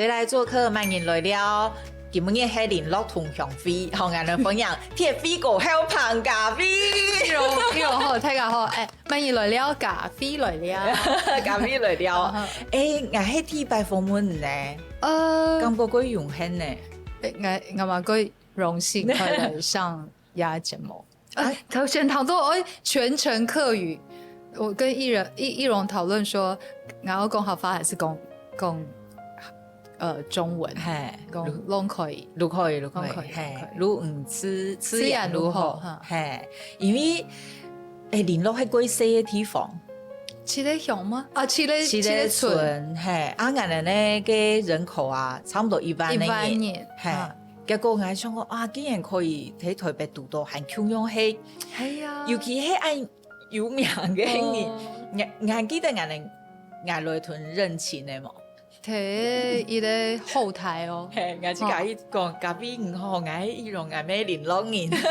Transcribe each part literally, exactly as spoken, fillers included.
來做客，麼人來尞？今晡日係聯絡同鄉會，好，𠊎等歡迎鐵肺歌后彭嘉慧。你好，你好，大家好，哎，麼人來尞？嘉慧來尞。嘉慧來尞。哎，𠊎係第一擺訪問呢，呃，感覺過榮幸呢。哎，𠊎，𠊎嘛過榮幸可以來上這節目。 啊，頭先討論，哎，全程客語。我跟易容，易，易容討論說，然後講客話還是講，講，呃，中文？嘿，講，攏可以。攏可以，攏可以，攏可以，嘿，攏可以。攏，嗯，自，自然攏好，自然攏好，哈。嘿，因為，哎，聯絡係過細个地方。七个鄉嗎？啊，七个，七个村。七个村，嘿，啊，𠊎等呢个人口啊，差不多一萬个人，一萬人，嘿。啊。 結果𠊎想講，啊，竟然可以在台北堵到還共樣係，係啊。尤其係恁有名个人。哦。𠊎，𠊎記得𠊎等，𠊎來同認親个無？在一个後台哦。嘿，𠊎就甲佢講，嘉慧你好，𠊎係易容，𠊎乜聯絡人。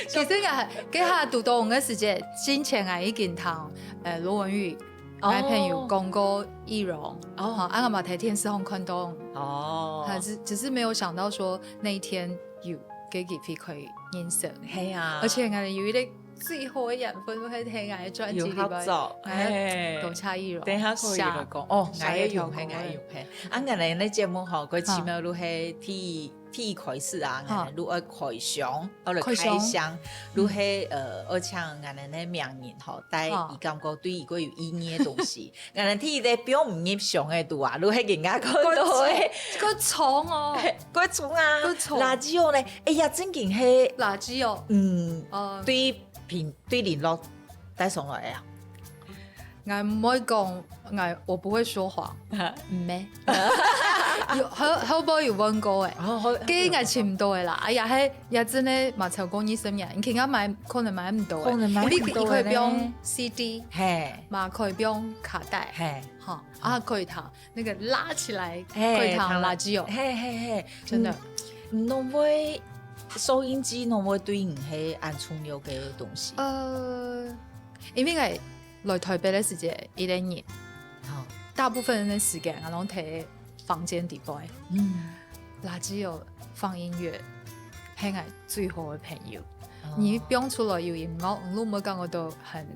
其實𠊎，該下堵到𠊎个時節，之前𠊎已經同，呃，羅文裕 哦。男朋友講過易容，哦。哈，啊，𠊎嘛在電視上看到，哦。哈，只，只是沒有想到說那一天有這個機會可以認識。係啊。而且𠊎有一個最好个緣分，就係在𠊎个專輯裡面，有合作，哎，嘿。多謝易容。等一下可以來講，哦，下，下一條歌，𠊎个用，嘿，𠊎个用，嘿。啊，𠊎等个節目吼，過奇妙就係第 第一開始啊，哈。𠊎等就愛開箱，愛來開箱。開箱，就係，呃，愛請𠊎等个名人吼，帶佢感覺對佢過有意義个東西。𠊎等第一个放毋入箱个就啊，就係人家看到个。過重，過重哦。過重啊。過重。Lazio呢？哎呀，正經係，Lazio。嗯，呃。對朋，對聯絡帶上來个啊。 𠊎毋會講，𠊎，我不會說謊。哈。毋係。有，後，後背有問過誒。哦，後，該𠊎尋毋到誒啦。哎呀，係，也真个嘛超過二十年，你看買，可能買毋到誒。可能買毋到誒呢。因為佢可以放CD，嘿。嘛可以放卡帶，嘿。哈，啊，可以聽，那個拉起來，嘿，可以聽聽Lazio。嘿，嘿，嘿。真的。嗯，嗯，攏會，收音機攏會對你係恁重要个東西。呃，因為𠊎 來台北个時節，一個人，吼。大部分个時間，𠊎攏在房間裡背。嗯。Lazio放音樂，係𠊎最好个朋友。哦。你放出來有音樂，你就毋會感覺到很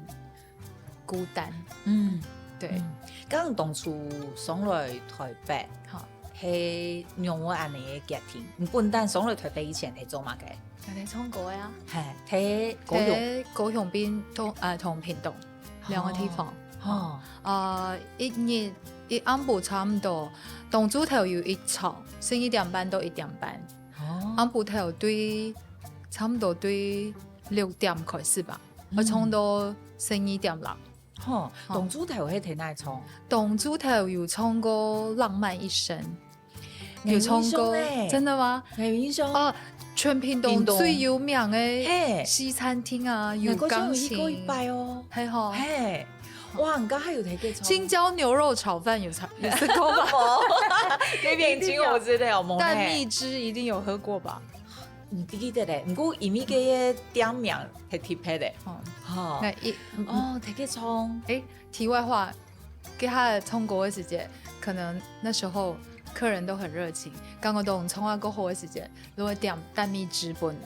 孤單。嗯。對。嗯。該當初上來台北，吼。 係仰會恁呢个決定？你本旦上來台北以前係做麼个？𠊎在唱歌个啊。係，在高雄。在高雄檳同，呃，同屏東兩個地方。哦。哦。呃，一日，一暗晡差毋多，當晝頭有一場，十二點半到一點半。哦。暗晡頭對，差毋多對六點開始吧，嗯。愛唱到十二點零。 吼，吼。當晝頭係在哪唱？當晝頭有唱過《浪漫一生》，有唱過，有印象欸。真的嗎？有印象。哦，全屏東最有名个，嘿。西餐廳啊，有鋼琴。𠊎過去有去過一擺哦。係吼。嘿，哇，你該下有在該唱？青椒牛肉炒飯有唱，有食過吧？無，該片真好食个哦，無呢。蛋蜜汁一定有喝過吧？ 毋記得咧，毋過因為該个店名忒特別咧。哦。吼。該一，哦，在該唱。誒，題外話，該下唱歌个時節，可能那時候客人都很熱情，感覺到唱啊過好个時節，就會點蛋蜜汁分。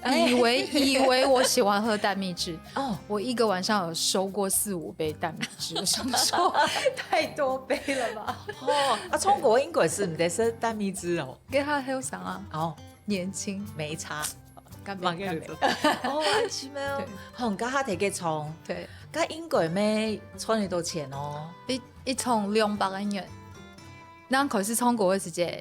哎。以為，以為我喜歡喝蛋蜜汁。哦。我一個晚上有收過四五杯蛋蜜汁，我想說，太多杯了吧？哦，啊，唱歌應該係毋得食蛋蜜汁哦。該下後生啊。哦。 年輕。沒差。乾杯，乾杯。哦，恁奇妙。對。吼，該下在該唱。對。該應該乜賺得到錢哦。一，一場兩百個銀。𠊎開始唱歌个時節，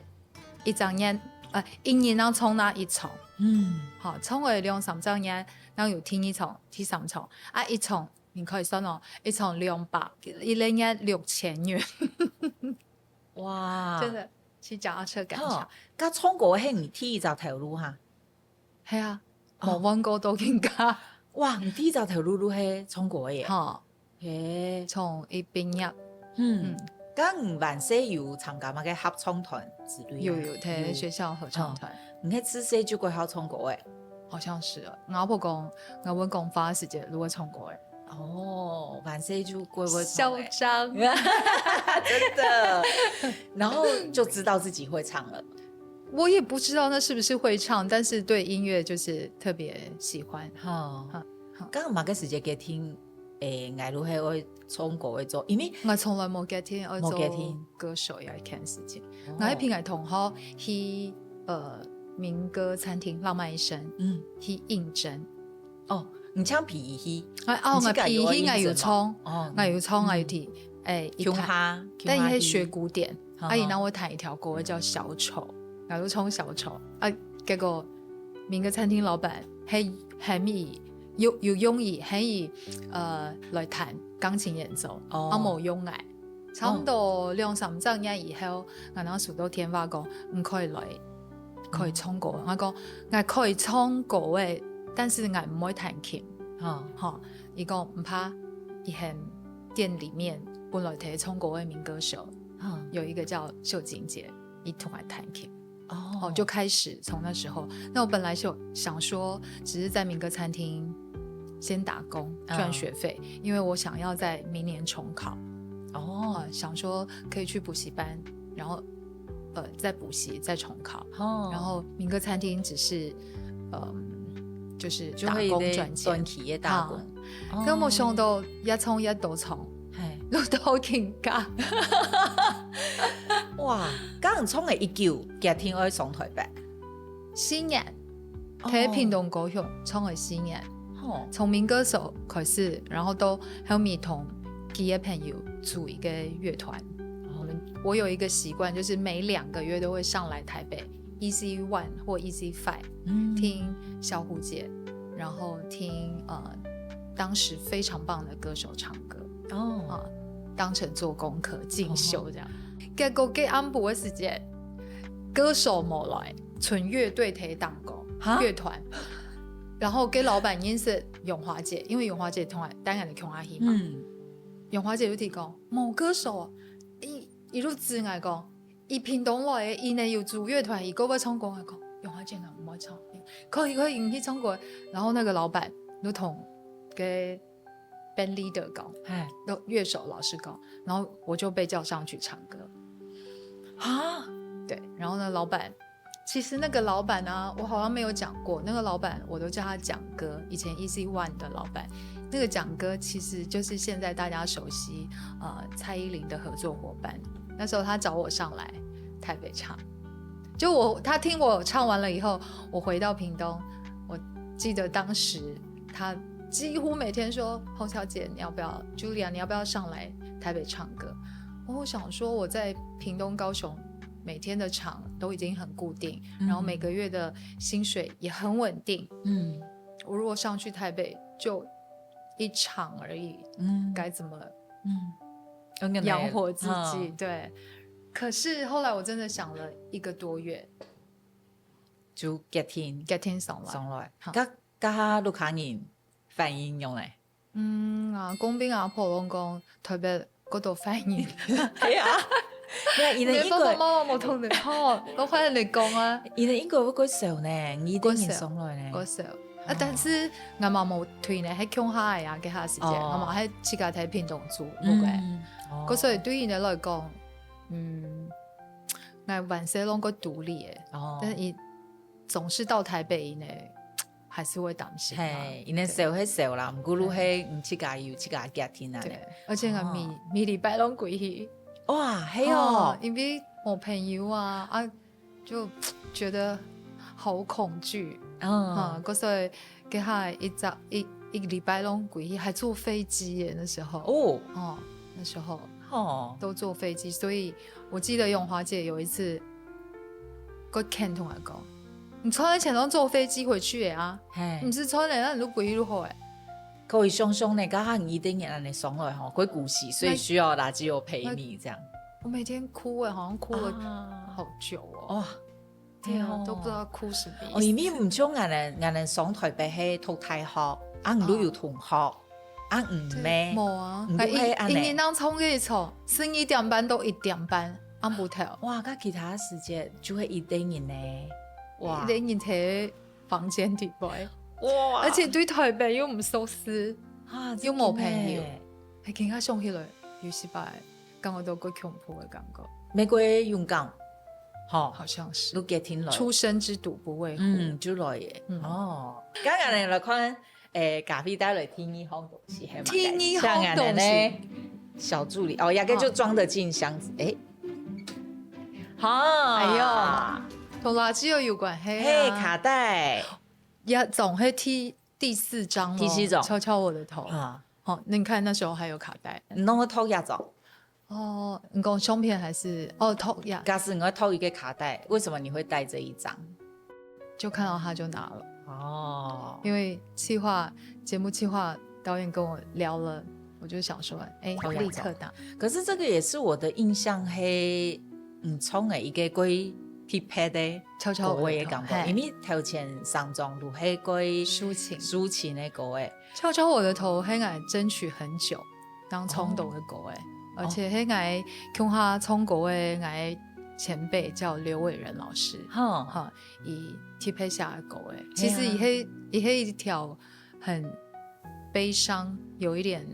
一隻月，呃，一日𠊎唱那一場。嗯。吼，唱个兩三隻月，𠊎有第二場、第三場。啊，一場，你可以算哦，一場兩百，一個月六千元。哇。真的。 騎腳踏車趕場。吼，該唱歌係你第一隻頭路哈？係啊，哦。無換過到今下。哇，你第一隻頭路就係唱歌个耶。吼。嘿。從一畢業。嗯。嗯。該你還細有參加麼个合唱團之類啊？有，有，在學校合唱團。哦。你係自細就蓋好唱歌个？好像是哦。𠊎婆講，𠊎會講話个時節，就會唱歌个。哦，万歲就過會唱欸。囂張。真的。然後就知道自己會唱了。我也不知道那是不是會唱，但是對音樂就是特別喜歡。哈。哈。剛剛嘛个時節个聽，欸，𠊎都係會唱歌會做，因為我從來無決定愛做無決定。歌手這件事情。哦。𠊎係陪𠊎同學去，呃，民歌餐廳浪漫一生，嗯。去應徵。哦，你像陪佢去，啊，哦，你自家有應徵無？𠊎陪佢，𠊎有唱，哦，𠊎有唱，嗯。𠊎有去，欸，一共下，段，但佢係學古典，共下去。啊，佢拿我彈一條歌，叫《小丑》，𠊎就唱《小丑》。啊，結果民歌餐廳老闆還，還以，有，有用佢，還以，呃，來彈鋼琴演奏，哦。啊，無用𠊎。差不多兩三隻月以後，𠊎那收到電話講，你可以來，可以唱歌。𠊎講，𠊎可以唱歌欸，但是𠊎毋會彈琴。哈。哈，佢講毋怕，佢喊店裡面本來在唱歌个民歌手，哈。有一個叫秀琴姐，佢同𠊎彈琴。哦。哦，就開始從那時候。那我本來就想說，只是在民歌餐廳先打工，嗯。賺學費，因為我想要在明年重考。哦。啊，想說可以去補習班，然後，呃，再補習，再重考。哦。然後民歌餐廳只是，嗯，就是打工賺錢。就係一個短期个打工。啊。哦。可無想到越唱越多場，嘿。錄到更加。哇，恁樣唱个一久，決定愛上台北。四年，哦。在屏東高雄唱个四年。哦。從民歌手開始，然後到後面同幾個朋友組一個樂團。哦。我們，我有一個習慣，就是每兩個月都會上來台北，E C One或E C Five，嗯。聽小虎姐，然後聽，呃，當時非常棒的歌手唱歌。哦。啊，當成做功課進修這樣。哦。結果該暗晡个時節，歌手無來，純樂隊在打歌，哈？樂團。然後該老闆認識永華姐，因為永華姐同𠊎，當然共下去嘛。嗯。永華姐就提講，無歌手啊，佢，佢就指𠊎講，佢屏東來个，佢呢有組樂團，佢過會唱歌。𠊎講，永華姐，𠊎毋會唱，可以，可以，你去唱歌。然後那個老闆就同該band leader講，嘿。樂手老師講，然後我就被叫上去唱歌。哈？對，然後呢，老闆，其實那個老闆啊，我好像沒有講過，那個老闆我都叫他蔣哥，以前E C One的老闆，那個蔣哥其實就是現在大家熟悉，呃，蔡依林的合作夥伴。那時候他找我上來台北唱，就我，他聽我唱完了以後，我回到屏東，我記得當時他幾乎每天說：「洪小姐，你要不要，Julia，你要不要上來台北唱歌？」我想說我在屏東、高雄每天的場都已經很固定，嗯。然後每個月的薪水也很穩定。嗯。我如果上去台北就一場而已，嗯。該怎麼，嗯。養活自己，嗯。對。可是後來我真的想了一個多月，就決定，決定上來。上來。哈。該，該下屋下人反應仰仔？嗯，啊，公公啊，婆婆講，特別過多反應。係啊。對啊，佢等應該，你爸爸媽媽無同你，吼，都歡迎你講啊。佢等應該會過愁呢，你等人上來呢。過愁。啊，哦。但是𠊎嘛無退呢，係共下个啊，該下時間，哦。𠊎嘛係自家在屏東住，嗯。OK。哦。故所以對佢等來講，嗯，𠊎還細啷个獨立个，哦。但是佢總是到台北以內，還是會擔心嘛。嘿，因為愁係愁啦，毋過你係，嘿。你自家有自家个家庭啊。對，而且𠊎每，哦。每禮拜攏歸去。哇，係哦。哦，因為無朋友啊，啊，就覺得好恐懼。嗯。啊，故所以該下一隻，一，一禮拜攏歸去，還坐飛機耶，那時候。哦。哦，那時候。哦。都坐飛機，所以我記得永華姐有一次，佢肯同𠊎講，你賺个錢都坐飛機回去个啊，嘿。毋使賺个，該你就歸去就好个。可以想像呢，該下你等人恁樣上來吼，佢故事，所以需要垃圾友陪你這樣。我每天哭欸，好像哭了啊。好久哦。哇，對啊，對哦。都不知道哭什麼意思。哦，因為毋像𠊎等，𠊎等上台北係讀大學，啊，你都有同學。哦。 啊，毋係。無啊，毋係恁樣。一，一日當唱个一場，十二點半到一點半，暗晡頭。哇，該其他時節就係一個人呢。哇。一個人在房間裡背。哇。而且對台北又毋熟悉。啊，又無朋友，真的。還更加想起來，有時擺感覺到个恐怖的感覺。玫瑰勇敢，吼，好像是。你決定了。初生之犊不畏虎。嗯，就來耶。嗯。哦，剛剛呢來看，誒，咖啡帶來第二項東西，係嘛？第二項東西。像恁樣呢，小助理，哦，這個就裝得進箱子，哦。誒。好。哎喲，同垃圾又有關係啊。嘿，卡帶。也總係第，第四張咯，第四張。敲敲我的頭。啊。好，那你看那時候還有卡帶。你攏會擇這種？哦，你講相片還是，哦，擇呀。假使你會擇一個卡帶，為什麼你會帶這一張？就看到他就拿了。哦。因為企劃，節目企劃導演跟我聊了，我就想說，哎，擇這種。立刻拿。可是這個也是我的印象，係，嗯，創个一個最特別的敲敲我的頭，歌的感覺，嘿。因為頭前三張都係最抒情。抒情的歌誒。敲敲我的頭，係𠊎爭取很久，當衝動的歌誒。哦。而且係𠊎共下唱歌的，𠊎前輩叫劉偉仁老師，哼。哈，佢特別寫的歌誒。其實佢係，嘿啊。佢係一條很悲傷，有一點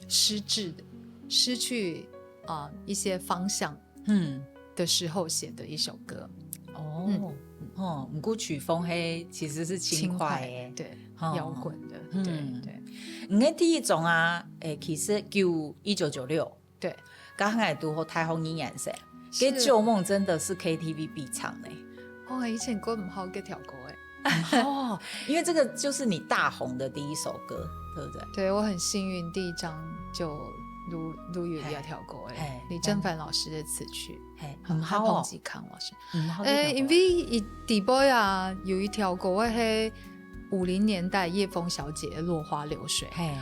失志的，失去，啊，一些方向，嗯。的時候寫的一首歌。哦，嗯。哦，毋過曲風係，其實是輕快的。輕快，對，哦。搖滾的，嗯。對，對。你个第一張啊，誒，其實就一九九六。對。剛開始讀大學二年生，是。該舊夢真的是K T V必唱呢。哦，以前歌毋好，該條歌誒。哦，因為這個就是你大紅的第一首歌，對不對？對，我很幸運，第一張就錄，錄有這條歌誒，嘿，嘿，李正帆老師的詞曲，嘿，很好哦。還有彭吉康老師。嗯，好，誒，因為佢底背啊，有一條歌係五零年代葉楓小姐的《落花流水》。嘿。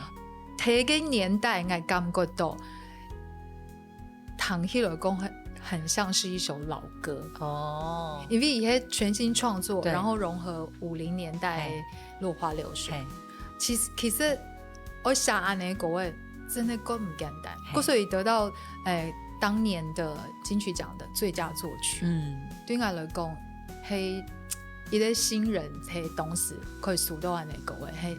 該个年代，𠊎感覺到 聽起來講很，很像是一首老歌。哦。因為佢係全新創作，對。然後融合五零年代，嘿。《落花流水》。嘿。其實，其實𠊎寫恁樣个歌誒，真的夠毋簡單。嘿。故所以得到，誒，當年的金曲獎的最佳作曲。嗯。對𠊎來講，係一個新人，係當時可以收到恁樣个歌誒，係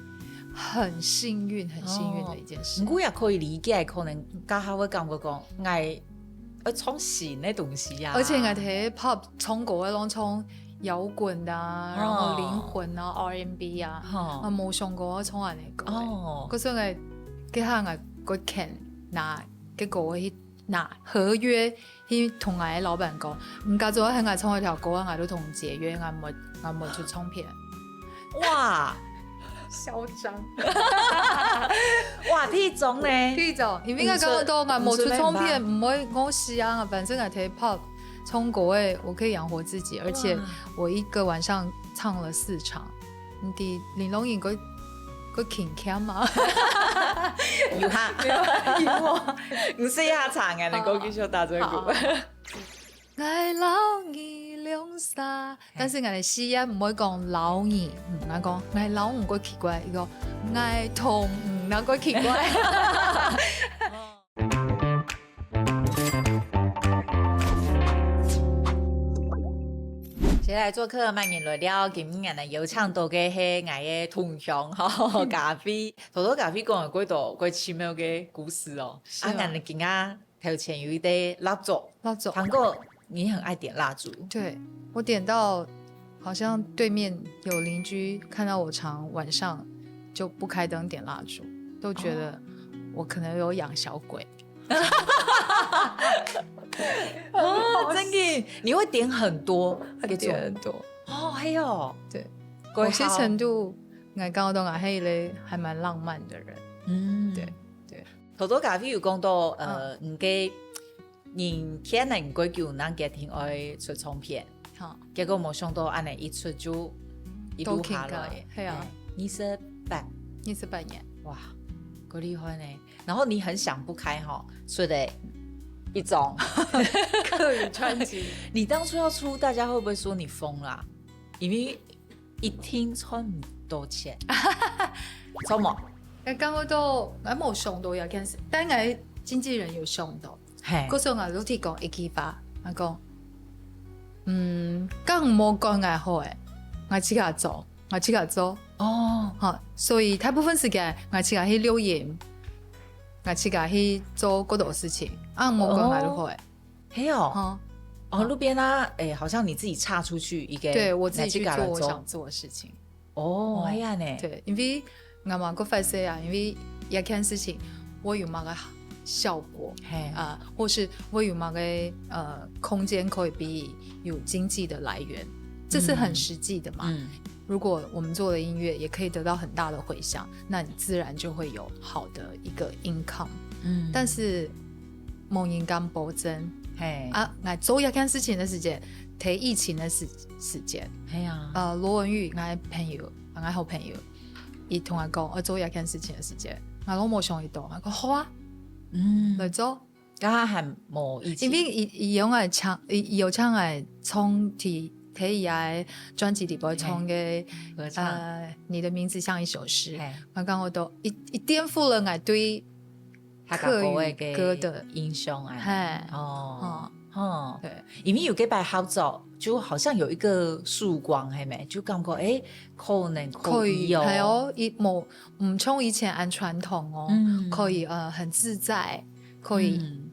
很幸運，很幸運的一件事。哦。毋過也可以理解，可能大家會感覺講， 𠊎愛唱新个東西啊。而且𠊎在pub唱歌个，攏唱搖滾的啊，哦。然後靈魂啊，R and B啊，哦。啊，無想過愛唱恁樣个歌。哦。可是𠊎，該下𠊎个錢拿，結果𠊎去拿合約，去同𠊎个老闆講，你假使愛喊𠊎唱一條歌，𠊎就同你解約，𠊎無，𠊎無出唱片。 哇，囂張。哇，第一張呢？第一張，因為𠊎感覺到𠊎無出唱片，毋會餓死啊，反正𠊎在pub唱歌誒，我可以養活自己，而且我一個晚上唱了四場。你知林龍眼个，个勤儉嗎？有哈。有啊。你試一下唱啊，你過去就打這個鼓。好，好，好。 𠊎摎你兩儕，但是𠊎个四縣毋會講摎你，嗯，𠊎講𠊎摎你過奇怪，佢講𠊎同你過奇怪。誰來作客，慢點來聊。今日呢，邀請到个係𠊎个同鄉，吼，咖啡。頭頭咖啡講了幾多，幾奇妙个故事哦。是啊。啊，𠊎今仔 頭前有一個蠟燭。蠟燭。糖果，你很愛點蠟燭。對，我點到好像對面有鄰居看到我常晚上就不開燈點蠟燭，都覺得我可能有養小鬼。哦，真的，你會點很多，點很多。哦，還有。對，某些程度，𠊎感覺到𠊎係一個還蠻浪漫的人。嗯。對，對。 頭頭咖啡有講到，呃，嗯。你个人天然个久，你決定愛出唱片，好。結果無想到恁樣一出就一路下來，到今个，係啊。哎，二十八。二十八年。哇，夠厲害呢。然後你很想不開吼，出了一張客語專輯。你當初要出，大家會不會說你瘋啦？因為 一定賺毋到錢。著無？𠊎感覺到，𠊎無想到這件事，但𠊎經紀人有想到。嘿。故所𠊎就提講一句話，𠊎講，嗯，講無管𠊎好誒，𠊎自家做，𠊎自家做，哦，哈，所以大部分時間，𠊎自家去錄音，𠊎自家去做各種事情，啊，無管𠊎就好誒。係哦，哈，哦，路邊啊，哎，好像你自己岔出去一個，對，我自己去拿去搞了之後做我想做的事情。哦，係啊呢，對，因為𠊎嘛，个發誓啊，因為這件事情，我有麼个效果嘿，啊，或是我有麼个呃空間可以俾有經濟的來源，這是很實際的嘛。嗯，如果我們做的音樂也可以得到很大的回響，那你自然就會有好的一個 income。嗯，但是無人敢保證嘿，啊，𠊎做這件事情的時節，在疫情的時時節，係啊，呃，羅文玉，𠊎朋友，𠊎好朋友，佢同𠊎講，我做這件事情的時節，𠊎都無想到，𠊎講好啊，嗯，來做。剛剛還無疫情，因為佢佢有愛唱，佢佢有唱愛唱在在佢个專輯裡背唱个合唱，呃，你的名字像一首詩，嘿，剛剛我都一一顛覆了𠊎對客家歌客語个歌的印象啊，嘿哦哦，哦，對，因為有這擺合作，就好像有一個曙光，係無？就感覺哎，可能可以哦，可以，還有一無毋像以前恁傳統哦，嗯可以呃很自在，可以嗯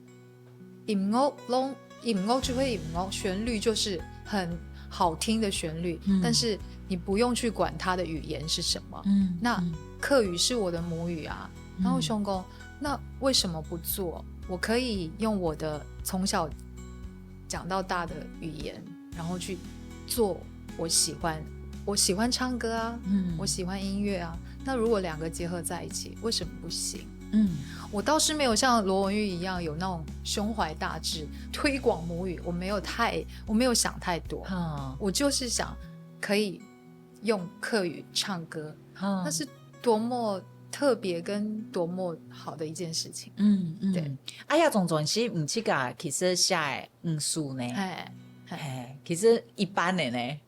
音樂弄音樂就會音樂，旋律就是很好聽的旋律，嗯但是你不用去管它的語言是什麼。嗯，那嗯客語是我的母語啊，嗯然後想講，那為什麼不做？我可以用我的從小講到大的語言，然後去做我喜歡，我喜歡唱歌啊，嗯我喜歡音樂啊。那如果兩個結合在一起，為什麼不行？嗯我倒是沒有像羅文玉一樣有那種胸懷大志，推廣母語，我沒有太，我沒有想太多，哈，我就是想可以用客語唱歌，哈那是多麼特別跟多麼好的一件事情。嗯嗯，對，哎呀，總總是毋自家其實寫个五首呢，哎，哎，其實一般的呢，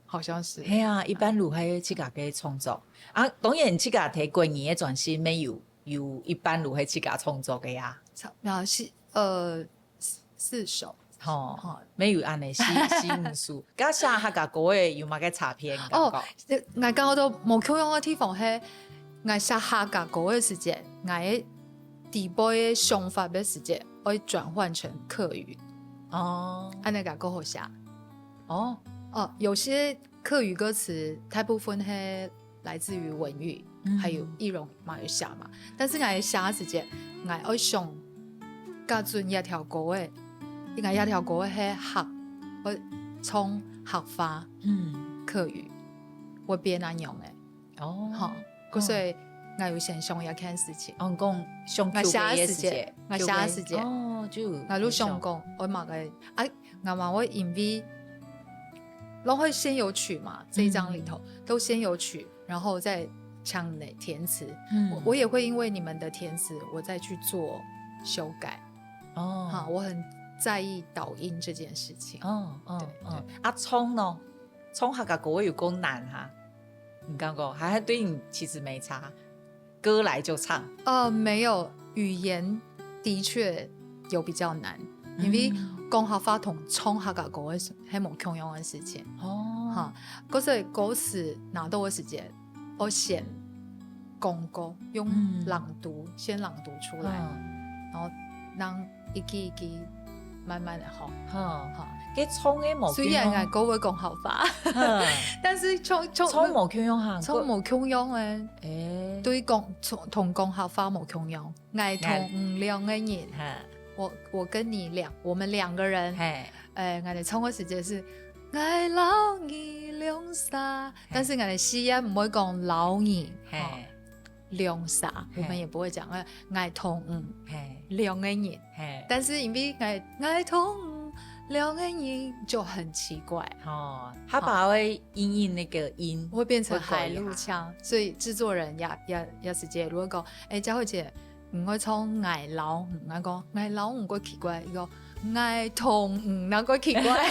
好像是。係啊，一般都係自家个創作啊。當然，自家提國語个專輯，沒有有一般都係自家創作个呀，差啊是呃四四首吼，哈。沒有恁呢四四五首。該寫客家歌个有麼个差別？哦，這𠊎講到無共樣个地方係，𠊎寫客家歌个時節，𠊎个底背个想法个時節，會轉換成客語，哦恁呢較好寫。哦，哦，有些客語歌詞大部分係來自於文玉，嗯還有易容嘛有寫嘛。但是𠊎寫个時節，𠊎愛想，校準這條歌个，因為這條歌个係客，愛唱客話、嗯，客語，會變恁樣个。哦，吼，故所以𠊎有先想這件事情。哦，講想𠊎寫个時節舊个時節，𠊎寫个時節哦，就𠊎就想講，我嘛个，哎，𠊎嘛會因為，然後先有曲嘛，這一張裡頭都先有曲，然後再唱你的填詞。嗯我我也會因為你們的填詞，我再去做修改。哦哈，我很在意導音這件事情。哦哦對哦，啊，唱呢？唱客家歌有夠難哈？你感覺還對你其實沒差，歌來就唱。呃，沒有，語言的確有比較難，因為講客話同唱客家歌个係無共樣个事情。哦，哈，故所以歌詞拿到个時節，我先講過，用嗯朗讀，先朗讀出來，嗯，然後讓一句一句慢慢的吼。哈，哈，該唱个無雖然共樣𠊎歌會講客話，嗯但是唱唱唱無共樣哈，唱無共樣个，哎，對講唱同講客話無共樣。𠊎同你兩個人，哈，我我跟你兩，我們兩個人，嘿，誒，𠊎等唱个時節係𠊎摎你兩儕，但是𠊎等四縣毋會講摎你，嘿，哦，兩儕，嘿我們也不會講，呃，𠊎同你嘿，兩個人，嘿，但是因為𠊎𠊎同你兩個人就很奇怪，哦，他把會音韻那個音，會變成會改一下海陸腔，所以製作人也也也是這，如果講，誒，佳慧姐，你會唱𠊎摎你，𠊎講𠊎摎你，過奇怪，佢講𠊎同你，那過奇怪，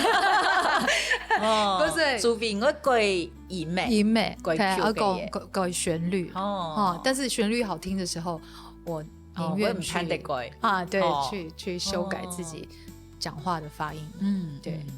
哦，不是除非我改音咩，音咩，改對，曲要改嘅改改旋律，哦哦，但是旋律好聽的時候，我哦寧願我毋去聽得改啊，對，哦去去修改哦自己講話的發音，嗯，對嗯。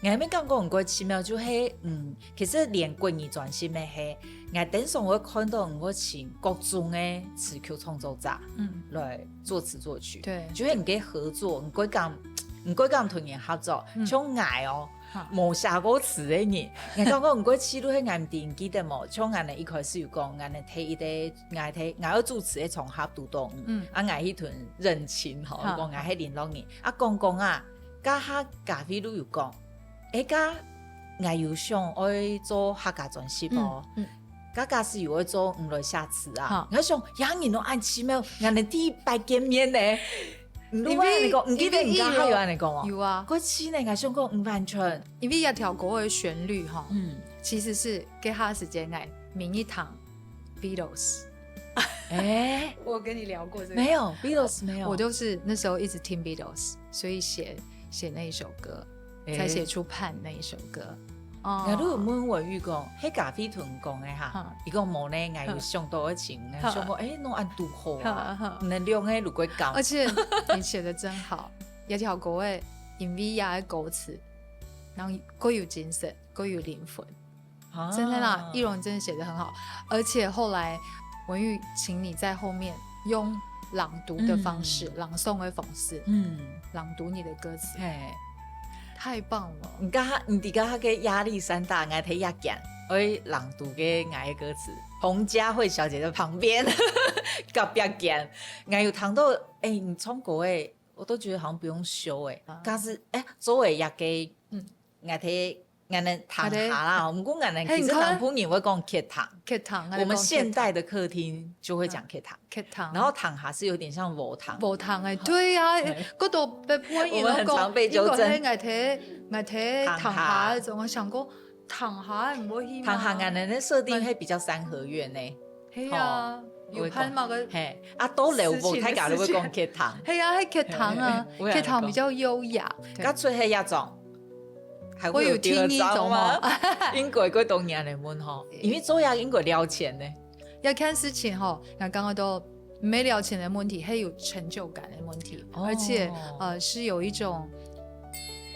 𠊎乜感覺毋過奇妙，就係，嗯，其實連國語專輯乜係，𠊎經常會看到毋過請各種个詞曲創作者，嗯，來作詞作曲，對，就係你个合作，你會感，你會感同人合作，嗯，像𠊎哦，哈，無寫過詞个人，𠊎感覺毋過記錄係𠊎毋知你記得無？像𠊎呢一開始有講，𠊎呢第一个，𠊎第，𠊎愛主持个場合堵到你，嗯，啊，𠊎去同認親吼，哈，講𠊎係麟洛人，啊，講講啊， 該下嘉慧就有講：「欸，該𠊎有想愛做客家專輯哦。」嗯，嗯。「該假使有愛做，你來寫詞啊。」哈。𠊎想，這人都恁奇妙，𠊎等第一擺見面呢。你都會恁樣講，因為，你記得你該下有恁樣講哦？有啊。過去呢，𠊎想講，毋完全。因為這條歌个旋律哈，嗯，其實是該下時間𠊎每日聽 Beatles。欸，我有跟你聊過這個。沒有，Beatles沒有。我就是那時候一直聽 Beatles，所以寫，寫那一首歌，欸，才寫出《盼》那一首歌。哦。𠊎都有問文玉講，係嘉慧同你講个哈，嗯，佢講無呢，𠊎有想到愛請，嗯，𠊎想講，欸，你恁堵好啊，嗯，嗯，嗯。你兩个就會講。而且你寫得真好，這條歌个，因為這个歌詞，然後又有精神，又有靈魂。 啊。真的啦，奕龍真的寫得很好，而且後來文玉請你在後面用朗讀的方式，嗯，朗誦的方式，嗯，朗讀你的歌詞，嘿，太棒了。你剛剛，你在剛剛个壓力山大，𠊎在這間，我朗讀个𠊎个歌詞，彭佳慧小姐在旁邊，隔壁間，𠊎有聽到，欸，你唱歌欸，我都覺得好像不用修欸，啊，假使，欸，做欸這個，嗯， 𠊎聽，𠊎等聽下啦，毋過𠊎等其實南部人會講劇堂，劇堂，我們現代的客廳就會講劇堂，劇堂。然後聽下是有點像無糖，無糖欸，對啊，對。該兜北部人都講，我們很常被糾正。應該係𠊎聽，𠊎聽聽下那種，𠊎想講聽下毋會去嗎？聽下𠊎等个設定會比較三合院呢。 係啊，吼，有辦麼个，嘿，啊，到樓無，大家都會講劇堂。係啊，係劇堂啊，嘿，劇堂比較優雅。對。該出去這種，還會有第二張嗎？會有第二張嗎？應該過多人來問吼，因為做這應該了錢呢。這件事情吼，𠊎感覺到毋係了錢的問題，係有成就感的問題，哦。而且，呃，是有一種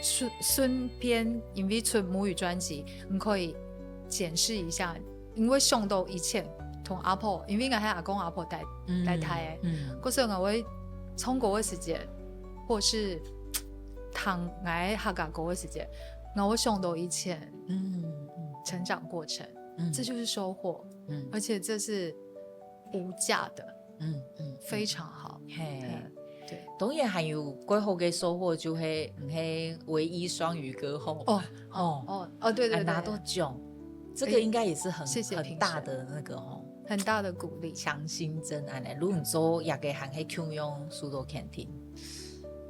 順，順便，因為出母語專輯，你可以檢視一下 因為想到以前同阿婆，因為𠊎係阿公阿婆帶，嗯，帶大个，嗯。故所𠊎會唱歌个時節，或是聽𠊎个客家歌个時節，𠊎會想到以前，嗯，嗯。成長過程，嗯。這就是收穫，嗯。而且這是無價的，嗯，嗯，嗯。非常好。嘿。嗯。 對。當然還有過好个收穫，就係，嗯，係唯一雙語歌后。哦，哦，哦，對，對，對。還拿到獎，這個應該也是很，謝謝評審。很大的那個吼。很大的鼓勵。強心針恁樣，如果你做這個還係共樣受到肯定。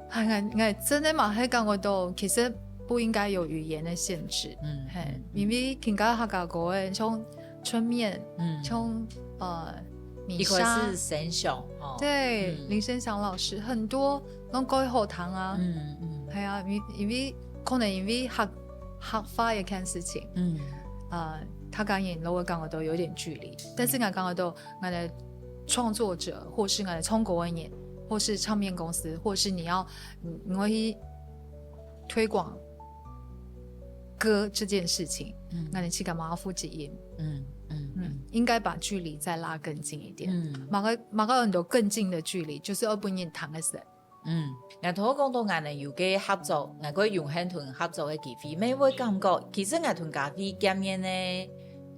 哎，𠊎，𠊎真的嘛，還感覺到，其實不應該有語言的限制。嗯，嘿，嗯，嗯。因為聽个客家歌个，像 春眠，嗯。像，呃，米莎。一開始生祥，吼。對，嗯。林生祥老師，很多攏蓋好聽啊。嗯，嗯。係啊，因，因為，可能因為客，客話這件事情，嗯。呃，客家人摎𠊎感覺到有點距離，但是𠊎感覺到𠊎个創作者，或是𠊎个唱歌个人，或是唱片公司，或是你要，你，你會去推廣 歌這件事情，嗯。𠊎等自家嘛負責任。嗯，嗯，嗯，嗯。應該把距離再拉更近一點。嗯。麼个，麼个有很多更近的距離，就是愛分人聽个時。嗯，𠊎頭先講到𠊎等有个合作，𠊎个榮幸同合作个機會，乜會感覺，其實𠊎同嘉慧見面呢，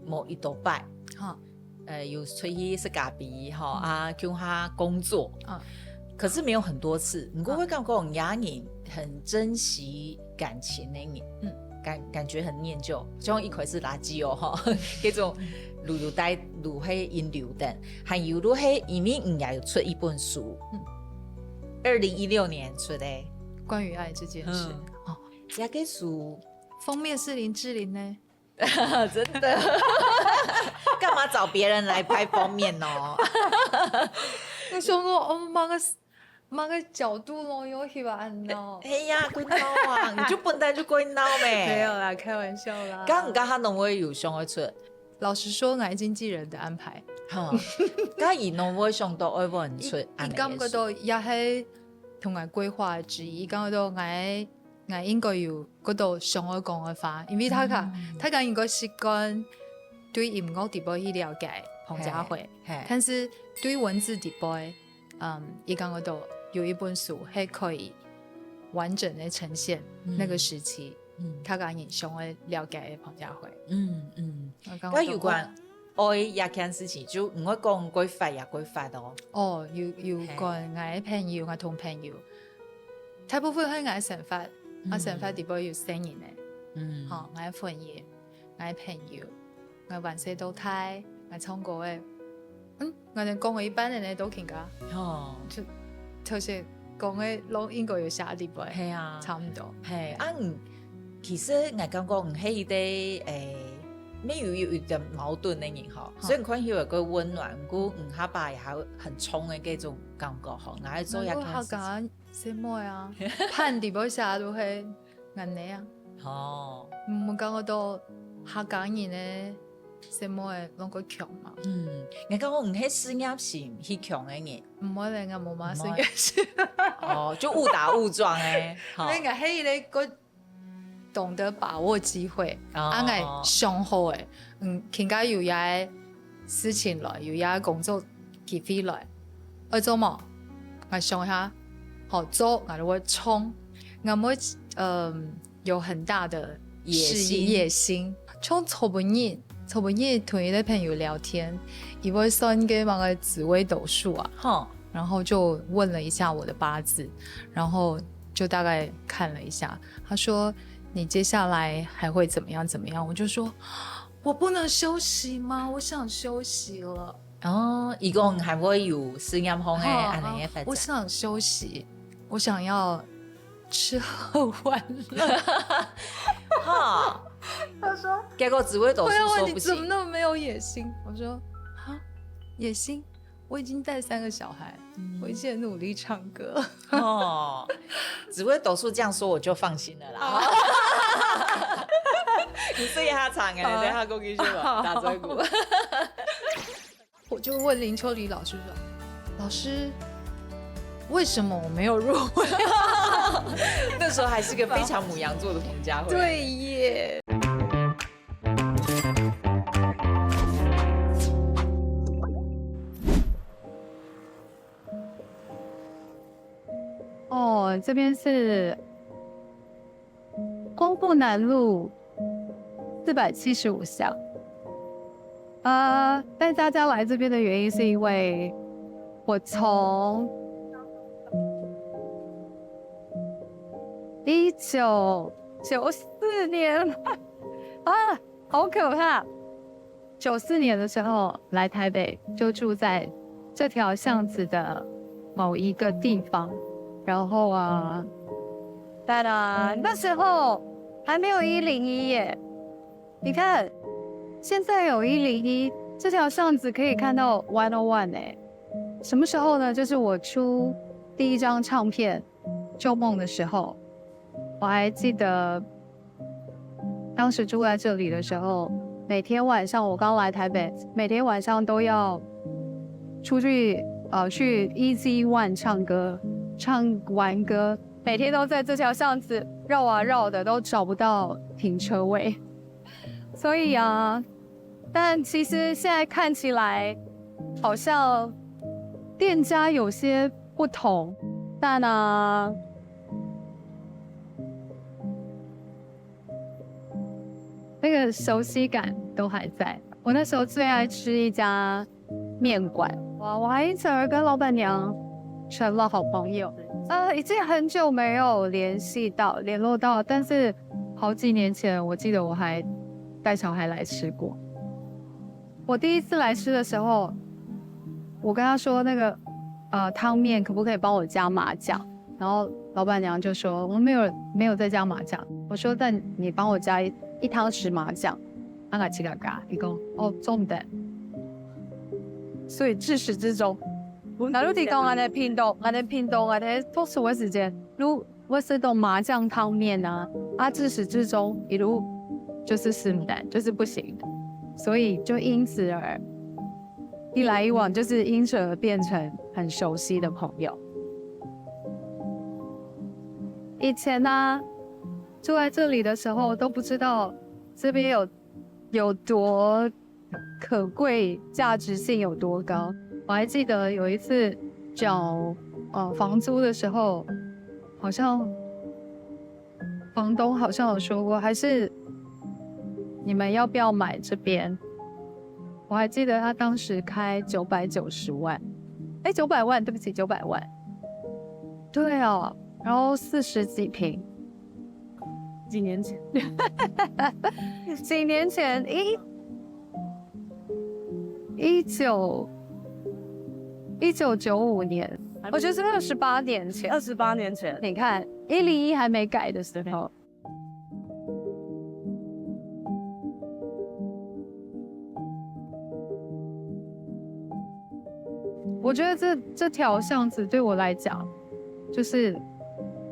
無幾多擺。哈。 呃，有出去食咖啡，吼，嗯。啊，共下工作。嗯。可是沒有很多次，毋過會感覺講，這人很珍惜感情个人，嗯。感，感覺很念舊，像一開始垃圾哦，吼，這種旅遊帶，旅行引流等，還有就係因為你也有出一本書，嗯。二零一六年出个。關於愛這件事。嗯。哦。這個書。封面是林志玲呢。 真的。幹嘛找別人來拍封面哦？你想講，哦，麼个，麼个角度咯，有翕啊，恁鬧。哎呀，過鬧啊，你就笨蛋就過鬧咩。沒有啦，開玩笑啦。剛剛他攏會有想愛出。老實說，𠊎經紀人的安排。哈，該佢攏會想到愛問出，佢，佢感覺到也係同𠊎規劃之一，佢感覺到𠊎 ，𠊎應該有較多想愛講个話，因為大家，大家應該習慣對音樂底背去了解彭佳慧，嘿，但是對文字底背，嗯，佢講个都有一本書，係可以完整的呈現那個時期，嗯大家人想愛了解的彭佳慧。嗯嗯，我講該有關愛這件事情，就毋會講過發也過發哦。哦，有有關𠊎个朋友，𠊎同朋友，大部分係𠊎生活，𠊎生活底背有細人个，嗯，吼，𠊎个婚姻，𠊎个朋友，𠊎還細到大，𠊎唱歌个，嗯，𠊎連講个一半个呢都聽過，哦，就頭先講个攏應該有寫底背，係啊，差毋多。係啊，嗯，其實𠊎感覺你係一個誒，沒有有一個矛盾的人吼，雖然看起來有個溫暖，毋過你下把也還很衝的這種感覺吼，你還做一然後件事情。客家細妹啊，伴底背寫都係恁呢啊，哦，毋感覺到客家人个細妹攏較強嘛？嗯，你講你係事業心去強的人，毋會咧，𠊎無嘛毋會事業心。哦，就誤打誤撞哎，吼因為𠊎係一個懂得把握機會，哦啊，𠊎想好誒，嗯，今下有一個事情來，有一個工作機會來，愛做麼？𠊎想一下，好做，𠊎就會衝，𠊎會嗯有很大的野事業心野心。像昨晡日，昨晡日同一個朋友聊天，佢會算个麼个紫微斗數啊，吼，然後就問了一下我的八字，然後就大概看了一下，他說你接下來還會怎麼樣怎麼樣，我就說我不能休息嗎？我想休息了。哦，一共還會有事業方的哈安尼个發展，我想休息，我想要吃喝玩乐。哈，他说结果紫微斗数我要问你说不行，怎么那么没有野心？我说啊，野心，我已经带三个小孩，我已经很努力唱歌。哦，紫微斗数这样说我就放心了啦。你睡下场哎，好等一下过去是吧？打嘴鼓。我就问林秋离老师说：“老师，为什么我没有入围？”那时候还是个非常牡羊座的彭佳慧。对耶。哦，这边是光复南路四百七十五巷。呃，带大家来这边的原因是因为我从一九九四年啊，好可怕！九四年的时候来台北，就住在这条巷子的某一个地方，然后啊，当然那时候还没有一零一耶。你看，现在有一零一，这条巷子可以看到 One O One 哎。什么时候呢？就是我出第一张唱片《旧梦》的时候，我还记得当时住在这里的时候，每天晚上我刚来台北，每天晚上都要出去呃去 Easy One 唱歌，唱完歌，每天都在这条巷子绕啊绕的，都找不到停车位。所以啊，但其实现在看起来好像店家有些不同，但啊，那个熟悉感都还在。我那时候最爱吃一家面馆，哇，我还因此而跟老板娘成了好朋友。呃，已经很久没有联系到、联络到，但是好几年前，我记得我还带小孩来吃过。我第一次来吃的时候，我跟他说那个呃汤面可不可以帮我加麻酱？然后老板娘就说我们没有没有在加麻酱。我说那你帮我加一一汤匙麻酱，啊，自家加。伊讲哦，做毋得。所以自始至终，那如果讲俺的屏东，俺的屏东，俺的读书的时间，如我是懂麻酱汤面啊，啊，自始至终一路就是死牡丹，就是不行的，所以就因此而一来一往，就是因此而变成很熟悉的朋友。以前呢，住在这里的时候都不知道这边有有多可贵，价值性有多高。我还记得有一次缴呃房租的时候，好像房东好像有说过，还是你们要不要买这边？我还记得他当时开九百九十万，哎，九百万，对不起，九百万。对哦，然后四十几平，几年前，几年前一一九一九九五年，我觉得是二十八年前。二十八年前，你看，一零一还没改的时候，我觉得这这条巷子对我来讲，就是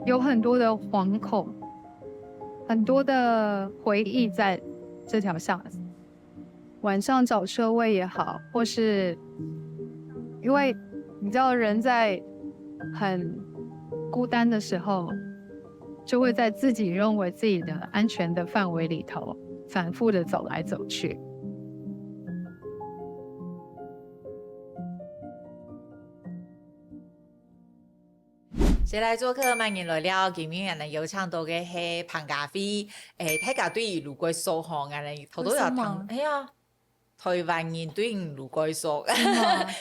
有很多的惶恐，很多的回忆在这条巷子。晚上找车位也好，或是因为你知道人在很孤单的时候，就会在自己认为自己的安全的范围里头反复的走来走去。谁来作客？慢点来聊。今日呢，邀请到个是彭家輝。诶，大家对于泸歸宿吼，俺呢头都要听。哎呀，台湾人对于泸歸宿。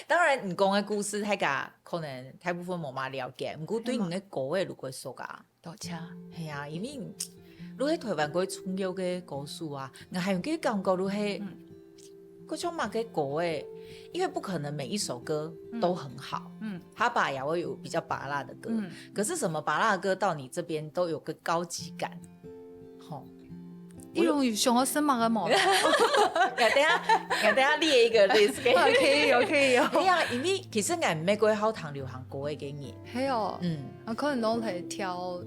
当然，你讲个故事，大家可能大部分无嘛了解。不过对你个歌个泸歸宿啊，多谢。系啊，因为你系台湾个重要个歌手啊，我还有个感觉，你系。各种嘛个歌诶，因为不可能每一首歌都很好，嗯，他把也会有比较拔辣的歌，嗯，可是什么拔辣的歌到你这边都有个高级感，吼。一种有想要什么个毛？我等下，我等下列一个 list 给你。可以有，可以有。哎呀，因为其实俺没过好听流行歌的给你，还有，嗯，啊，可能都会挑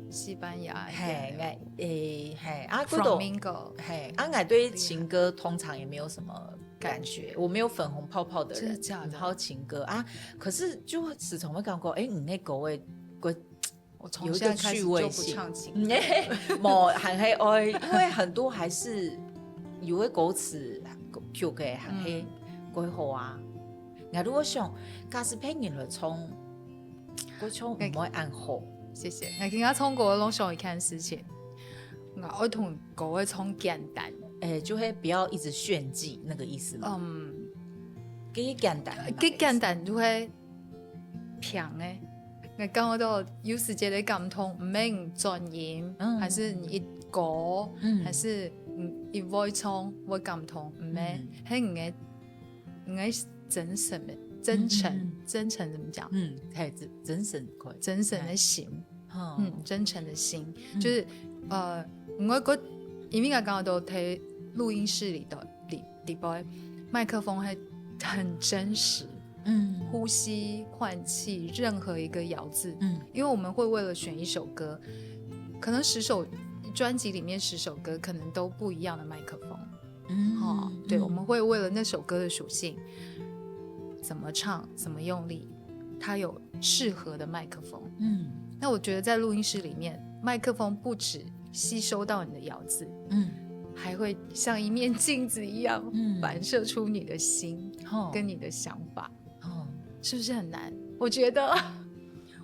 西班牙，嘿，哎，诶，嘿，啊， flamingo，嘿，啊，俺对情歌通常也没有什么感觉，我没有粉红泡泡的人，真的假的？然后情歌啊，可是就时常会感觉，哎，你那个味，我从现在开始就不唱情歌，没，很黑哦，因为很多还是有的歌词，就给很黑，过后啊，那如果想，假使配音了冲。 歌唱毋會恁好。谢谢。我今日唱歌攏想一件事情，我愛同歌愛唱簡單。哎，就會不要一直炫技那个意思嘛。嗯，給簡單，給簡單就會平誒。我感覺到有時節的感動，毋係轉音，嗯、還是你一歌，嗯、還是你一會唱會感動，毋係，嗯、係你个，你个 真誠的，真誠，嗯嗯嗯真誠怎么讲？嗯，嘿，真真诚可以，真诚的心，哦、嗯，真诚的心，嗯、就是呃，我个，因为刚刚都在录音室里头，里里边，麦克风还很真实，嗯，呼吸、换气，任何一个咬字，嗯，因为我们会为了选一首歌，可能十首专辑里面十首歌，可能都不一样的麦克风。 嗯，哦，对，我们会为了那首歌的属性，怎么唱，怎么用力，它有适合的麦克风。嗯，那我觉得在录音室里面，麦克风不止吸收到你的咬字，嗯，还会像一面镜子一样，嗯，反射出你的心，哦、跟你的想法，哦、是不是很难？我觉得。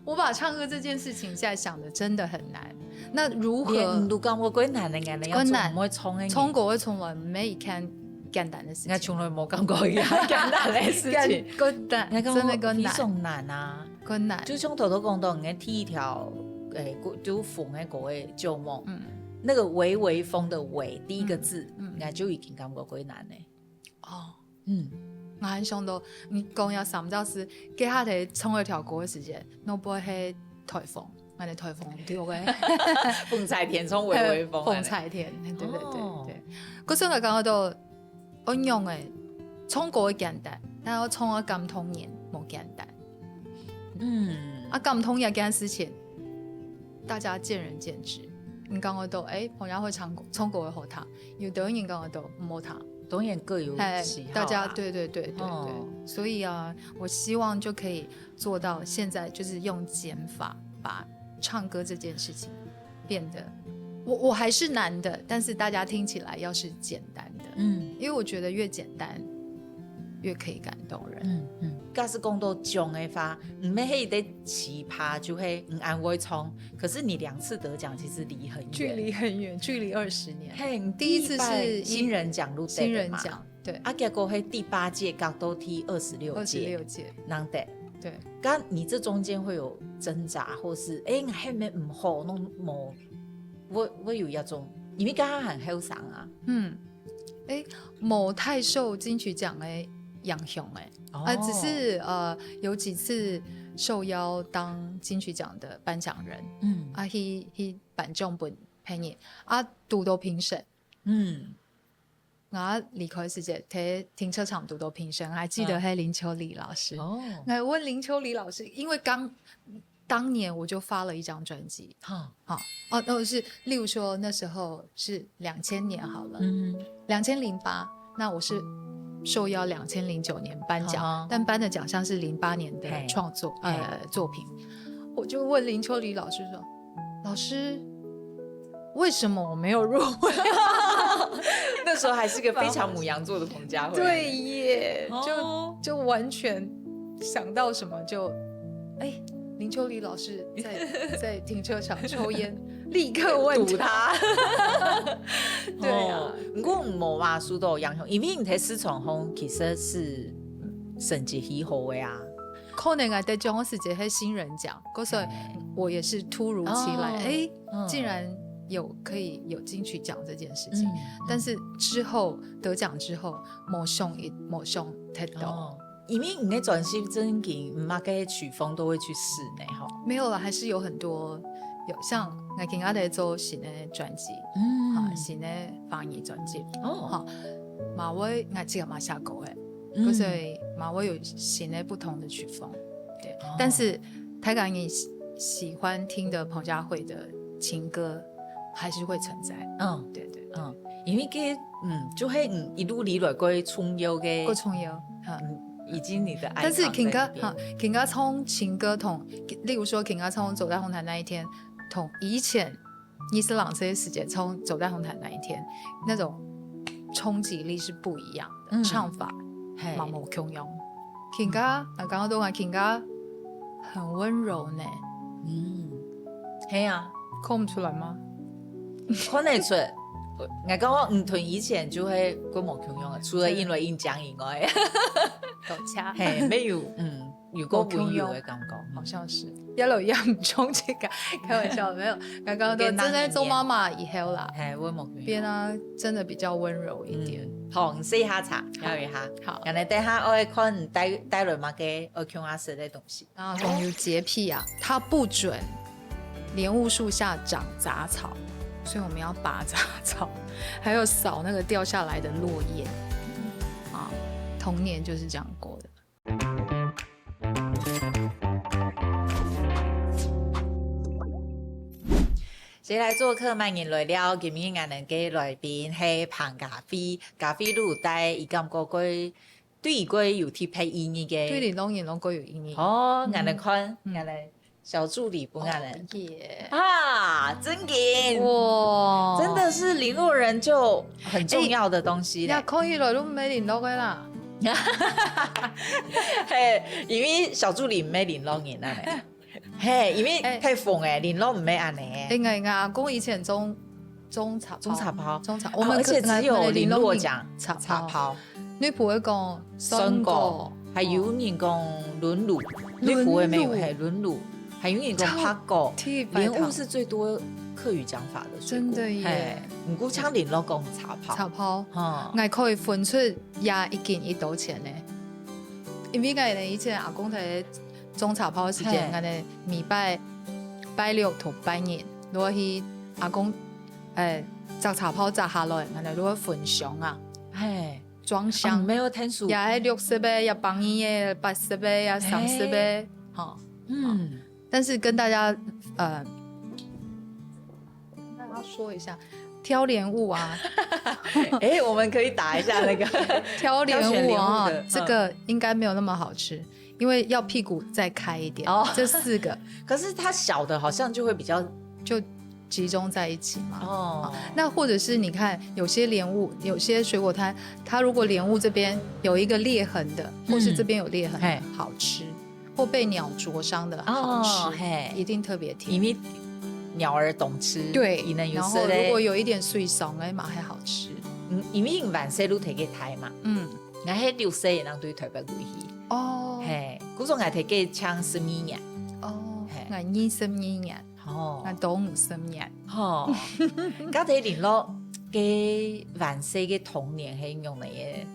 我把唱歌这件事情现在想的真的很难。那如何？你都讲我过难的，你过难，我从从过我从来没一看简单的事情。我从来没讲过一样简单的事情。过难，真的过难，非常难啊，过难。就像头头讲到，你第一条，诶，就风的过的旧梦，嗯，那个微微风的微第一个字，嗯，那就已经感觉过难嘞。哦。 嗯，我還想到，你講要三隻字，接下來唱一條歌的時間，腦背係颱風，𠊎个颱風對个。風彩天，唱微微風。風彩天，對對對對。可是我感覺到，我用誒，唱歌簡單，但要唱到感動人，無簡單。嗯，啊，感動這件事情，大家見仁見智。你感覺到，誒，彭佳慧唱歌，唱歌會好聽，有的人感覺到無好聽。 當然各有喜好啦。大家对对对对对，哦、所以啊，我希望就可以做到现在，就是用减法把唱歌这件事情变得我我还是难的，但是大家听起来要是简单的，嗯，因为我觉得越简单越可以感动人。嗯嗯。假使讲到獎个话，毋係迄个奇葩，就係毋安慰冲，可是你两次得奖，其实离很远，距离很远，距离二十年。嘿，你第一次是新人奖入围的嘛，新人奖，对，啊，结果係第八届搞到第二十六届，二十六届，难得。对，但你这中间会有挣扎，或是哎，还没唔好，弄冇，我我有一种，因为刚刚很后生啊，嗯，哎，某太受金曲奖的影响哎，哦，啊，只是呃有几次受邀当金曲奖的颁奖人，嗯，啊，去去颁奖分朋友啊，堵到评审，嗯。我离开时节，在停车场堵到评审，还记得哦，还林秋离老师。哦，我问林秋离老师，因为刚当年我就发了一张专辑，哈，好，哦，那是例如说那时候是两千年好了，嗯，两千零八，那我是受邀两千零九年颁奖，但颁的奖项是零八年的创作呃作品，我就问林秋离老师说，老师，为什么我没有入围？那时候还是个非常牡羊座的彭佳慧。对耶，就就完全想到什么就，哎，林秋离老师在在停车场抽烟，立刻问他。对啊，毋过毋好话输到杨雄，因为你在市场上其实是成绩很好的啊。可能啊，在中央时节是新人奖，可是我也是突如其来，哎。竟然有可以有金曲奖这件事情，但是之后得奖之后，没想一没想太多。因为你的专辑真经，唔嘛个曲风都会去试呢，吼。没有了，还是有很多有像我今仔日做新的专辑，嗯，啊，新的华语专辑，哦，哈，嘛我我这个嘛下过哎，所以嘛我有新的不同的曲风，对，但是。 大家你喜喜欢听的彭佳慧的情歌还是会存在。嗯，对对对，因为个嗯，就会嗯一路以来个重要个，个重要，嗯，已经你的爱。但是听歌哈，听歌从情歌同，例如说听歌从走在红毯那一天，同以前。 你是朗这些时间从走在红毯那一天，那种冲击力是不一样的，唱法嘛无共样。听歌，啊，刚刚都讲听歌很温柔呢。嗯，嘿啊，看不出来吗？看得出，我刚刚你同以前就会跟我共样啊，除了因为印象以外，有差，嘿，没有，嗯。 有个温柔的感觉，好像是。Yellow 一样冲这个，开玩笑，没有。刚刚都正在做妈妈以后啦，哎，我冇变啊，真的比较温柔一点。好，你试一下茶，聊一下。好，原来等下我会看带带了嘛个，我看下色的东西。啊，公有洁癖啊，他不准莲雾树下长杂草，所以我们要拔杂草，还有扫那个掉下来的落叶。啊，童年就是这样过的。 谁来做客？慢人来了。今日俺们个来宾系彭佳慧，佳慧路带一感觉个对个有特别意义个。对你当然当个有意义。哦，俺们看，俺们小助理不俺们。啊，真紧哇，真的是联络人就很重要的东西了。可以了，都没联络个啦。嘿，因为小助理没联络人啊。 嘿，因为太疯哎，联络毋系安尼。哎，我阿公以前种种茶种茶包，种茶，我们而且只有联络讲茶包。茶包。女仆会讲酸果，还有人讲轮乳，女仆会没有嘿轮乳，还有人讲帕果，莲雾是最多客语讲法的水果。真的耶，毋过像联络讲茶包，茶包，哈，我可以分出也一斤一多钱呢。 因为个呢，以前阿公在种茶包个时间，俺呢每拜拜六同拜日，落去阿公诶摘茶包摘下来，俺呢落去焚香啊，嘿，装香，没有天数，也系六十个，也百二个，八十个，也三十个，哈，嗯，但是跟大家呃。 跟大家说一下，挑莲雾啊，哎，我们可以打一下那个挑莲雾啊，这个应该没有那么好吃，因为要屁股再开一点。哦，这四个，可是它小的好像就会比较就集中在一起嘛。哦，那或者是你看，有些莲雾，有些水果摊，它如果莲雾这边有一个裂痕的，或是这边有裂痕的，嘿好吃，或被鸟啄伤的好吃，哦嘿一定特别甜。因为鸟儿懂吃，对，伊能有然后色嘞如果有一点水伤的嘛，还好吃。嗯，因为万岁路提个台嘛，嗯，那迄绿色也能对台北过去。哦，嘿，故所我提个像十二年，哦嘿，那二十二年，哦那，都五十年。吼，家庭联络个万岁个童年係用哪个？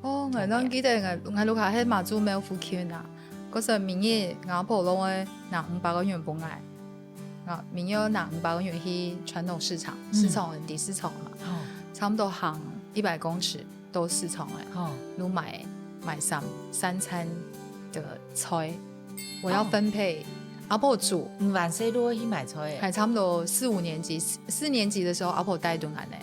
哦，我当记得我我屋下喺妈祖庙附近啊，嗰时每日我阿婆拢会拿五百个元分我，啊，每日拿五百个元去传统市场，市场很低市场嘛，哦，差不多行一百公尺都市场哎，哦，都买买三三餐的菜，我要分配。阿婆煮，嗯，万岁路去买菜，还差不多四五年级，四四年级的时候阿婆带顿来呢，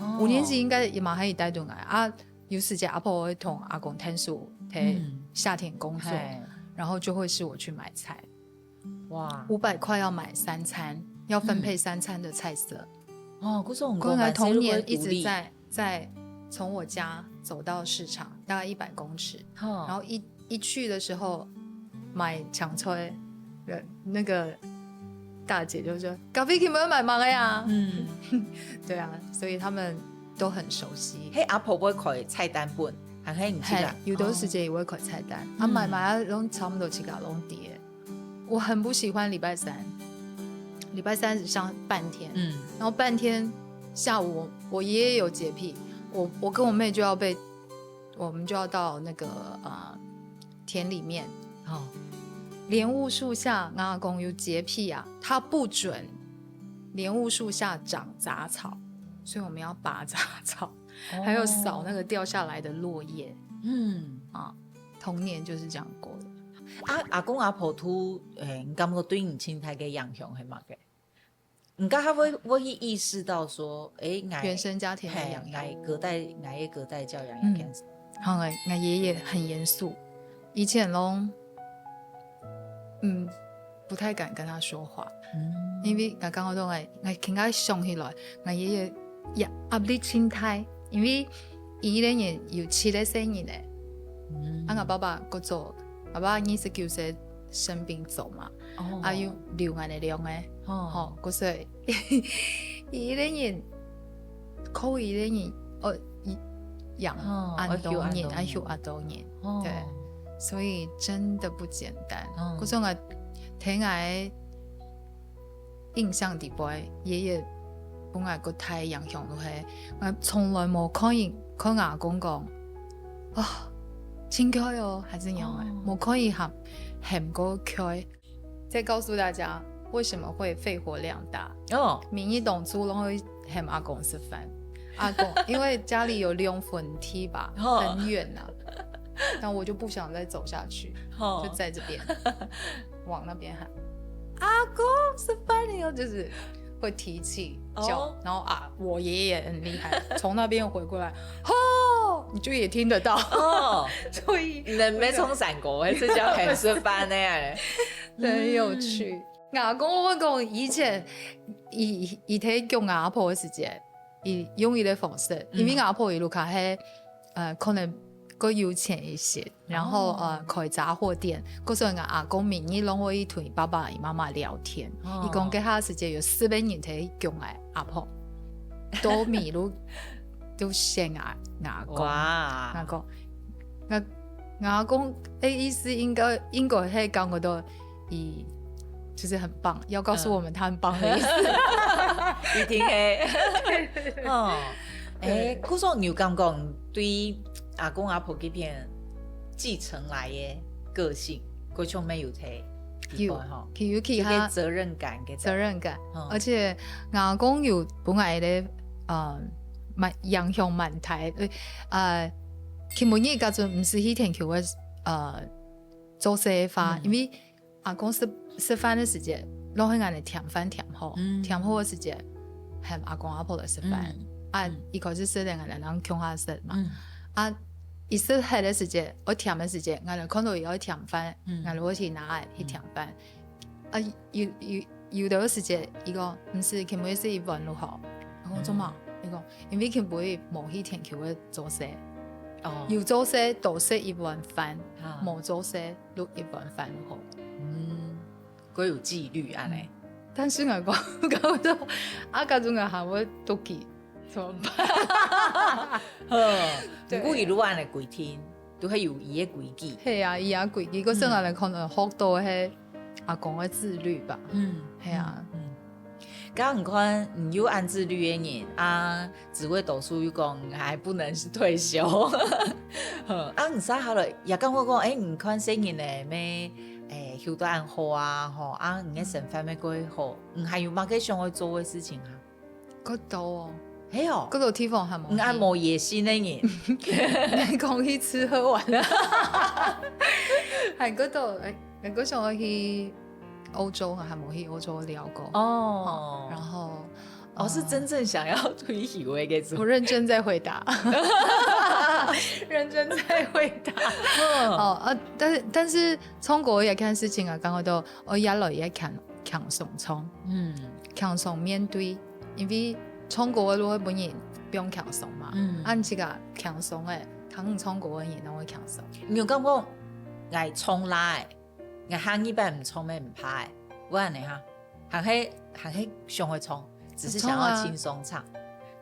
哦五年级应该也蛮可以带顿来啊。有时间阿婆会同阿公探索，在嗯夏天工作，嘿，然后就会是我去买菜，哇，五百块要买三餐，要分配三餐的菜色。哦，故所我我的童年一直在在从我家走到市场，大概一百公尺，然吼，后一一去的时候买抢菜，呃，那个大姐就说：咖啡可以买吗呀？嗯，对啊，所以他们都很熟悉。嘿，阿婆会开菜单本，还可以你去嘿啦，，有的时间也会开菜单，啊，嗯买买啊，拢差不多自家拢点。我很不喜欢礼拜三，礼拜三只上半天，嗯，然后半天下午我我爷爷有洁癖，我我跟我妹就要被，我们就要到那个呃田里面，哦，莲雾树下，我阿公有洁癖啊，他不准莲雾树下长杂草，所以我们要拔杂草，还有扫那个掉下来的落叶。嗯，啊，童年就是这样过的。啊，阿公阿婆都，诶，你感觉对你心态个影响系么个？你刚刚会会去意识到说，诶，我原生家庭的嘿影响，𠊎隔代，𠊎个隔代教养嗯有关系。好，我我爷爷很严肃，以前拢，嗯，不太敢跟他说话，嗯，因为刚刚我都来，我现在想起来，我爷爷也压力真大，因为伊一个人有七个生日呢，嗯啊，我爸爸过早，我爸爸二十九岁生病走嘛，哦啊，又留俺的两个，哦吼，故所以伊一个人，靠伊一个人，哦，养哦俺多年，要养俺多俺养俺多年，哦对，所以真的不简单。嗯故所我听俺印象底背，爷爷本来个太影响落去，我从来无看见看阿公讲，啊，真开哦，还是样啊，哦无看见喊喊过开。再告诉大家为什么会肺活量大，哦，每日当初都会喊阿公吃饭。阿公，因为家里有两分地吧，哦很远呐、那我就不想再走下去，哦就在这边往那边喊：“阿公吃饭了哟！”就是会提气叫，哦然后啊，我爷爷很厉害，从那边回过来，吼，你就也听得到，哦，所以人没从闪过，这叫很吃饭呢。很有趣。阿公，我讲以前，伊伊在叫阿婆个时节，伊用伊个方式，因为阿婆伊屋下系，呃，可能更有钱一些，然后呃开杂货店，故所以阿公每日拢会同爸爸妈妈聊天。哦伊讲，这下时节有四个人在叫阿婆，都迷路，都选阿阿公。哇，阿公，阿阿公的意思应该应该是讲个都，伊就是很棒，要告诉我们他很棒的意思。一定会。哦，诶，故所你有感觉对阿公阿婆这边继承来的个性，过去没有提，有哈，尤其这个他责任感给责任感，嗯而且阿公有本来的呃蛮影响蛮大，呃，呃，今晡日搿陣毋是去田球个呃做事个话，嗯因为阿公食食饭个时节，拢系俺哋添饭添好，嗯添好个时节，喊阿公阿婆来食饭。嗯啊嗯，一开始食咧，俺哋人共下食嘛。嗯啊，一食黑个时节，我添个时节，俺哋看到伊要添饭，嗯俺哋会去拿来去添饭。啊，有有有个時節，佢講，毋係，今晡日食一碗就好。我講做麼？佢講，因為今晡日無去田坵个做事，哦，有做事多食一碗飯，啊，無做事就一碗飯就好。嗯，較有紀律恁呢。但是𠊎講，講到啊，該種人還會肚飢，怎麼辦？好，對。毋過佢就恁呢規定，都係有佢个規矩。係啊，佢个規矩，可是𠊎等可能學到係阿公个自律吧。嗯，係啊。嗯，嗯。剛你看，你又恁自律个人啊，紫薇斗數又講，你還不能退休。好，啊，你生下來也感覺講，欸，你看細人仔咩，欸，休到恁好啊，吼，啊，你个生活咩過好，你還有麼个想愛做个事情啊？ 較多哦。係哦。較多地方還無去。你恁無野心个人。講去吃喝玩樂。還較多，欸，還較想要去歐洲，還無去歐洲尞過。哦。然後，哦，是真正想要退休个，我認真在回答。認真在回答。哦，啊，但是，但是從國外來看事情啊，感覺到，哦，也來也看，看上床。嗯。看上面對。 因為唱歌个路會分人放輕鬆嘛。嗯。啊，你自家輕鬆个，聽你唱歌个人都會輕鬆。你有感覺，𠊎唱啦欸，𠊎下二擺毋唱也毋怕欸，會恁呢哈？還係還係想愛唱，只是想要輕鬆唱，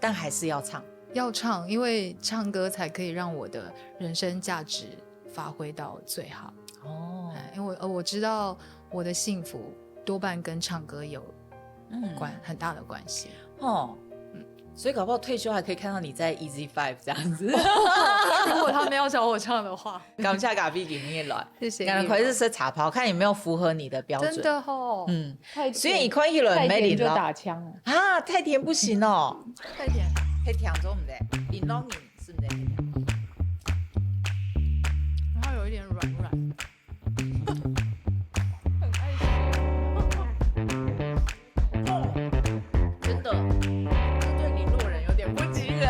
但還是要唱。要唱，因為唱歌才可以讓我的人生價值發揮到最好。哦。欸，因為我，呃，我知道我的幸福多半跟唱歌有關，嗯，很大的關係。哦，嗯。所以搞不好退休還可以看到你在Easy Five這樣子。如果他們要找我唱的話。感謝咖啡今天來，謝謝。剛剛開始是茶泡，看有沒有符合你的標準。真的哦。嗯，所以你看起來沒領了。太甜就打槍了。啊，太甜不行哦。太甜，太甜做不得，領到你。 是不是？然后有一点软软，很爱笑。真的，这对你路人有点不及格。